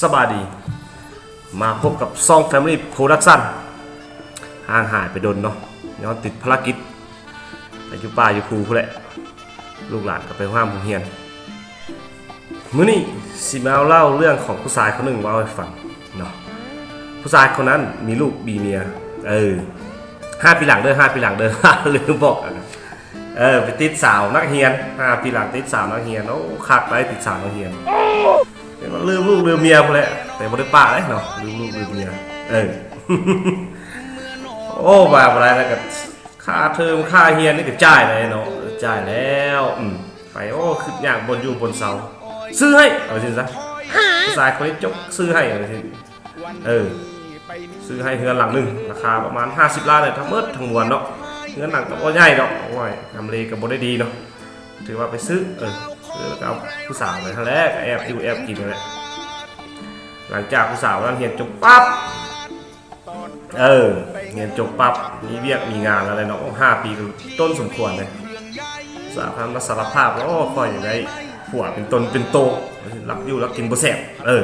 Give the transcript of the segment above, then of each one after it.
ສະບາຍດີ ມາພົບກັບຊ່ອງ Family Production. ຫ່າງຫາຍໄປດົນເນາະ ຍ້ອນຕິດພາລະກິດ ໄປຢູ່ປ່າຢູ່ພູພຸ້ນແຫຼະ ລູກຫຼານກໍໄປຮ່ຳໂຮງຮຽນ. ມື້ນີ້ຊິມາເລົ່າເລື່ອງຂອງຜູ້ຊາຍຄົນໜຶ່ງເວົ້າໃຫ້ຟັງເນາະ. ຜູ້ຊາຍຄົນນັ້ນມີລູກມີເມຍ ເອີ ຫ້າປີຫຼັງເດີ ຫ້າປີຫຼັງເດີ ລືມບອກ. ເອີ ໄປຕິດສາວນັກຮຽນ ຫ້າປີຫຼັງຕິດສາວນັກຮຽນ. ໂອ້ ຄັກໄດ໋ ຕິດສາວນັກຮຽນ ເຫັນວ່າລືມລູກລືມເມຍພຸ້ນແຫຼະ ແຕ່ບໍ່ໄດ້ປະເດ້ເນາະ ລືມລູກລືມເມຍ. ເອີ ໂອ້ ວ່າບໍ່ໄດ້ແລ້ວກໍ ຄ່າເທີມຄ່າຮຽນນີ້ກໍຈ່າຍແລ້ວເນາະ ຈ່າຍແລ້ວ. ອືມ ໄປ ໂອ້ ຄຶດຍາກບ່ອນຢູ່ບ່ອນເຊົາ ຊື້ໃຫ້ ເອົາຊີ້ນຊະ ຜູ້ຊາຍຄົນນີ້ຈົກຊື້ໃຫ້ ເອົາຊີ້ນ. ເອີ ຊື້ໃຫ້ເຮືອນຫຼັງໜຶ່ງ ລາຄາປະມານຫ້າສິບລ້ານ ທັງໝົດທັງມວນເນາະ. ເຮືອນຫຼັງກໍບໍ່ໃຫຍ່ດອກ ໂອ້ຍ ທຳເລກໍບໍ່ໄດ້ດີເນາະ ຖືວ່າໄປຊື້ ເອີ ຊື້ແລ້ວກໍເອົາຜູ້ສາວໄປຫັ້ນແຫຼະ ກໍແອບຢູ່ແອບກິນຫັ້ນແຫຼະ. ຫຼັງຈາກຜູ້ສາວນັ້ນຮຽນຈົບປັບ ເອີ ຮຽນຈົບປັບ ມີວຽກມີງານແລ້ວເນາະ. ໂອ້ ຫ້າປີກໍດົນສົມຄວນເດ້ ສາວພັນມາສາລະພາບວ່າ ໂອ້ ຂ້ອຍຢາກໄດ້ຜົວເປັນຕົນເປັນໂຕ ລັກຢູ່ລັກກິນບໍ່ແຊບ. ເອີ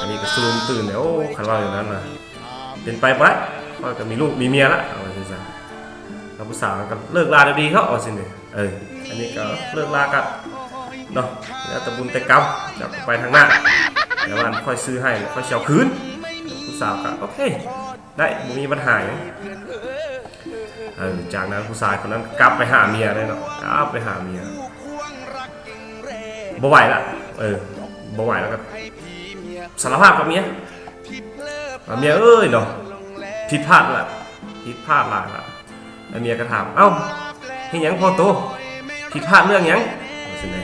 ອັນນີ້ກໍສະດຸ້ງຕື່ນເດ້ ໂອ້ ຄັນເວົ້າຢ່າງນັ້ນນະ ເປັນໄປບໍ່ໄດ້ ຂ້ອຍກໍມີລູກມີເມຍລະ ເອົາວ່າຊັ້ນຊະ. ແລ້ວຜູ້ສາວກໍເລີກລາໂດຍດີເທາະ ວ່າຊັ້ນເດ້. ເອີ ອັນນີ້ກໍເລີກລາກັນເນາະ ແລ້ວແຕ່ບຸນແຕ່ກຳ ຈັກໄປທາງໜ້າ. ແຕ່ວ່າຂ້ອຍຊື້ໃຫ້ ຂ້ອຍຊິເອົາຄືນ. ຜູ້ສາວກໍ ໂອເຄ ໄດ້ ບໍ່ມີບັນຫາຫຍັງ. ເອີ ຈາກນັ້ນຜູ້ຊາຍຄົນນັ້ນກັບໄປຫາເມຍເລີຍເນາະ ກັບໄປຫາເມຍ ບໍ່ໄຫວລະ ເອີ ບໍ່ໄຫວລະ ກໍສາລະພາບກັບເມຍ ວ່າ ເມຍເອີຍເນາະ ຜິດພາດລະ ຜິດພາດຫຼາຍລະ. ແລ້ວເມຍກໍຖາມ ເອົ້າ ເຮັດຫຍັງພໍ່ໂຕ ຜິດພາດເລື່ອງຫຍັງ ວ່າຊັ້ນເດ້.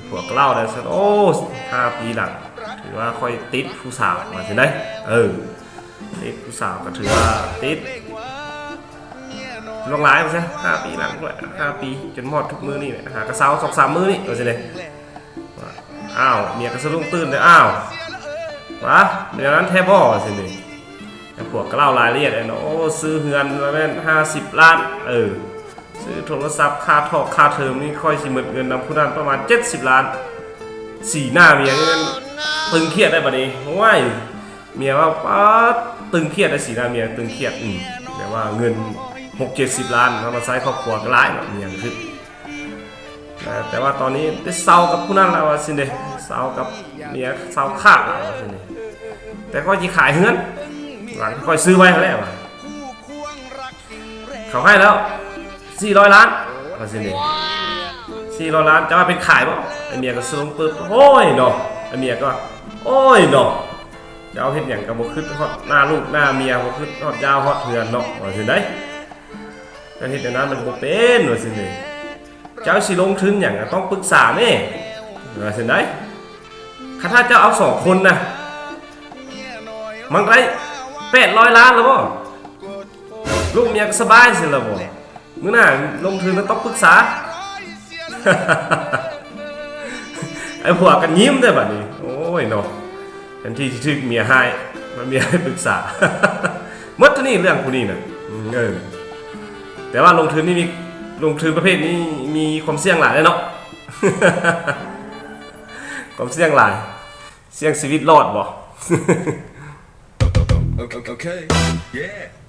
ຜົວກໍເລົ່າໄດ້ຊັ້ນ ໂອ້ ຫ້າປີຫຼັງ ຖືວ່າຂ້ອຍຕິດຜູ້ສາວ ວ່າຊັ້ນເດ້. ເອີ ຕິດຜູ້ສາວກໍຖືວ່າຕິດຫຼວງຫຼາຍວ່າຊັ້ນ ຫ້າປີຫຼັງພຸ້ນແຫຼະ ຫ້າປີ ຈົນຮອດທຸກມື້ນີ້ ຫາກະເຊົາສອງສາມມື້ນີ້ ວ່າຊັ້ນເດ້. ອ້າວ ເມຍກໍສະດຸ້ງຕື່ນເດ້ ອ້າວ ຫວາ ແນວນັ້ນແທ້ບໍ່ ວ່າຊັ້ນເດ້. ແລ້ວຜົວກໍເລົ່າລາຍລະອຽດເນາະ ໂອ້ ຊື້ເຮືອນລະແມ່ນຫ້າສິບລ້ານ ເອີ ຊື້ໂທລະສັບ ຄ່າທອກຄ່າເທີມນີ້ ຂ້ອຍຊິໝົດເງິນນຳຜູ້ນັ້ນປະມານເຈັດສິບລ້ານ. ສີໜ້າເມຍນີ້ແມ່ນຕຶງຄຽດໄດ໋ບັດນີ້ ໂອ້ຍ ເມຍວ່າ ປາດ ຕຶງຄຽດໄດ໋ ສີໜ້າເມຍຕຶງຄຽດ. ອືມ ແບບວ່າເງິນຫົກເຈັດສິບລ້ານ ເຮົາມາໃຊ້ຄອບຄົວກໍຫຼາຍເນາະ ເມຍກໍຄື ເອີ ແຕ່ວ່າຕອນນີ້ໄດ້ເຊົາກັບຜູ້ນັ້ນແລ້ວວ່າຊັ້ນເດ້ ເຊົາກັບເມຍ ເຊົາຂາດແລ້ວວ່າຊັ້ນເດ້. ແຕ່ຂ້ອຍຊິຂາຍເຮືອນຫຼັງທີ່ຂ້ອຍຊື້ໄວ້ຫັ້ນແຫຼະວ່າ ເຂົາໃຫ້ແລ້ວສີ່ຮ້ອຍລ້ານ ວ່າຊັ້ນເດ້ ສີ່ຮ້ອຍລ້ານ ຈະວ່າເປັນຂາຍບໍ່? ໄອ້ເມຍກໍສະດຸ້ງປຶບ ໂອ້ຍເນາະ ໄອ້ເມຍກໍ ໂອ້ຍເນາະ ຈະເອົາເຮັດຫຍັງກໍບໍ່ຄິດຮອດໜ້າລູກໜ້າເມຍ ບໍ່ຄິດຮອດຢາວຮອດເຮືອນເນາະ ວ່າຊັ້ນເດ້. ເຈົ້າເຮັດແນວນັ້ນມັນບໍ່ເປັນ ວ່າຊັ້ນເດ້. ເຈົ້າຊິລົງທຶນຫຍັງກໍຕ້ອງປຶກສາແດ່ ວ່າຊັ້ນໄດ໋. ຄັນຖ້າເຈົ້າເອົາສອງຄົນນະ ມັນກໍໄດ້ແປດຮ້ອຍລ້ານແລ້ວບໍ່? ລູກເມຍກໍສະບາຍຊັ້ນແລ້ວບໍ່? ມື້ໜ້າລົງທຶນກໍຕ້ອງປຶກສາ. ໄອ້ຜົວກໍຍິ້ມແຕ່ບັດນີ້ ໂອ້ຍເນາະ ແທນທີ່ຊິຖືກເມຍຮ້າຍ ມັນເມຍໃຫ້ປຶກສາ. ໝົດເທົ່ານີ້ເລື່ອງຜູ້ນີ້ນະ ເອີ ແຕ່ວ່າລົງທຶນນີ້ມີ ລົງທຶນປະເພດນີ້ມີຄວາມສ່ຽງຫຼາຍເດ້ເນາະ ຄວາມສ່ຽງຫຼາຍ ສ່ຽງຊີວິດລອດບໍ່? Okay. Yeah.